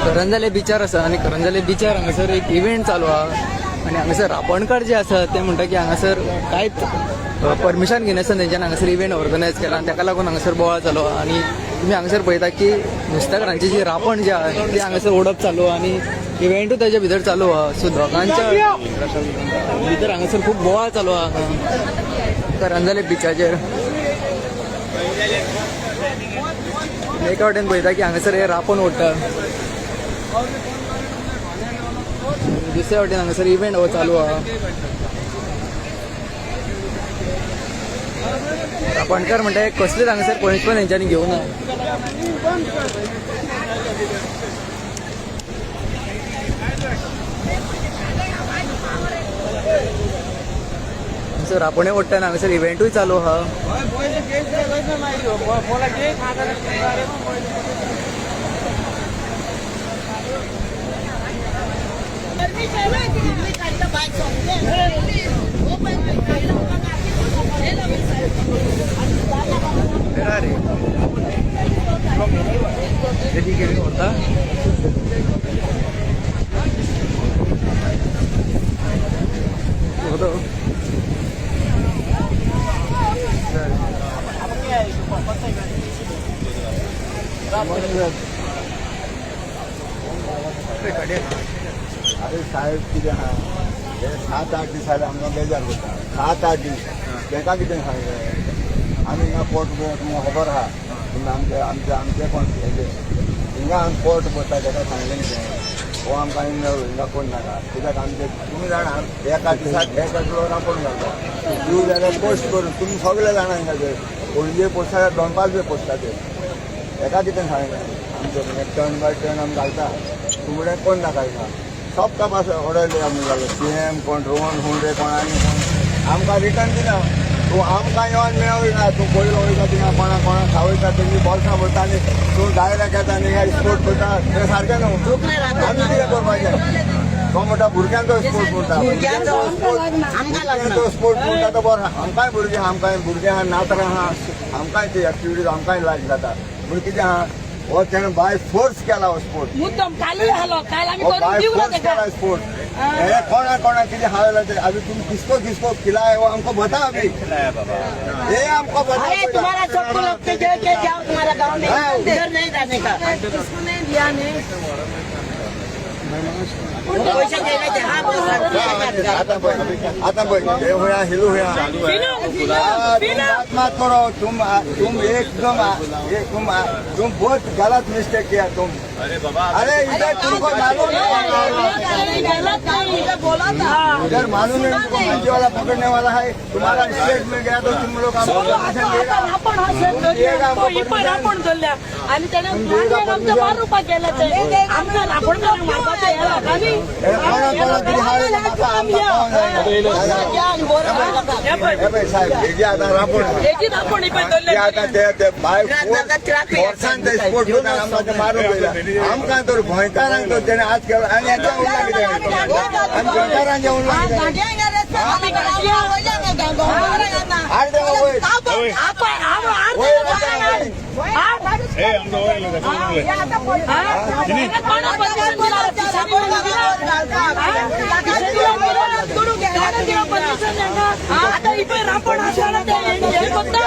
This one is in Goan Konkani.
करंजाले बिचार आसा आनी करंजाले बिचार हांगासर एक इव्हेंट चालू आहा आनी हांगासर रापणकार जे आसा ते म्हणटा की हांगासर कांयच परमिशन घेनासतना तेंच्यानी हांगासर इव्हेंट ऑर्गनायज केला आनी ताका लागून हांगासर बोवाळ चालू आहा. आनी तुमी हांगासर पळयता की नुस्तेकारांची जी रापण जी आहा ती हांगासर ओडप चालू आहा आनी इव्हेंटूय ताच्या भितर चालू आहा. सो दोगांच्या भितर हांगासर खूब बोवाळ चालू आहा करंजाले बिचाचेर. एका वटेन पळयता की हांगासर हे रापण ओडटा, दुसऱ्या वटेन हांगासर इव्हेंट हो चालू आहा. रापणकार म्हणटा कसलेच हांगासर पनिशमेंट तेंच्यांनी घेवना. हांगासर रापणय ओडटा आनी हांगासर इव्हेंटूय चालू आहा. व्हरता. अरे साहेब, कितें आहा हे, 7-8 दीस जाले आमकां बेजार करता. 7-8 दीस तेका कितें सांगलें, आमी हिंगा पोट तुमकां खबर आहा. तुमी आमचे आमचे आमचे कोण हेजे हिंगा आमी पोट भरता. तेका सांगलें कितें, हो आमकां हिंगा हिंगा कोण नाका. कित्याक आमचे तुमी जाणा, एका दिसाक एका किलो रांपोण घालता. दिव जाल्यार पोस्ट करून तुमी सगळे जाणा. हिंगा ते पणजे पोस्टा, दोनपार पोस्टा ते एका कितें सांगलें, आमचे टर्न बाय टर्न आमी घालता. तुमणे कोण नाका हिंगा. सब तपास ऑर्डर आमी घालो. सीएम कोण, रोहन हुंडे कोण आनी कोण आमकां रिटर्न दिना. तूं आमकां येवन मेळना. तूं पयलो वयता थिंगा कोणा कोणा खावयता, तेंची बोल्सां भरता आनी तूं डायरेक्ट येता आनी हिंगा स्पोर्ट करता, तें सारकें न्हू. आमी कितें करपाचें? तो म्हणटा भुरग्यांचो स्पोर्ट म्हणटा, भुरग्यांचो स्पोर्ट म्हणटा तो बरो. आमकांय भुरगीं आहा, आमकांय भुरगीं आहा, नातरां आहा, आमकांय ती एक्टिविटीज आमकांय लायक जाता. पूण कितें आहा, हो तेणें बाय फोर्स केला हो स्पोर्ट. मुद्दम कालूय आलो, काल आमी हो करून बाय दिवना फोर्स तेका. केला स्पोर्ट. हे कोणा कोणा कितें खावयला ते अभी तुम किसको किसको खिलाए वो हमको बता अभी. ये हमको बता. अरे, तुम्हारा सबको लोग के के जाओ तुम्हारा गाँव में, इधर नहीं जाने का. किसको नहीं दिया नहीं. पैसा देना हाँ आता पळय, आता पळय, हे होया हिलू होया. तुम बात मत करो. तुम एकदम ये तुम बहुत गलत मिस्टेक किया तुम. अरे बाबा. अरे, इधर तुमको मालूम नहीं. बोला था. इधर मालूम नहीं तुमको, मंजी वाला पकड़ने वाला है. तुम्हारा स्टेट में गया तो तुम लोग हमको परमिशन देगा? आपण हा रापण धरल्या आणि त्याने आमच्या मारुपा केला. ते आमकां रापण मारपाचें ह्या लोकांनी. हे कोणा कोणा कितें हाडलें, आमकां हे पळय. हे पळय साहेब, हेजी आतां रांपोण आहा. हेजी रापण ही पळय ते धरल्या. आतां ते ते बाय फोर्सान ते स्पोर्ट करता. आमकां ते मारून पळयला. आमकां तर गोंयकारांक तर तेणें आज केलो आनी हेंच्या उरला कितें? आनी गोंयकारांचें उरला कितें? आड देवा वयर. ए, आमचं वयर. आता इपय रापण आसा ते हे करता.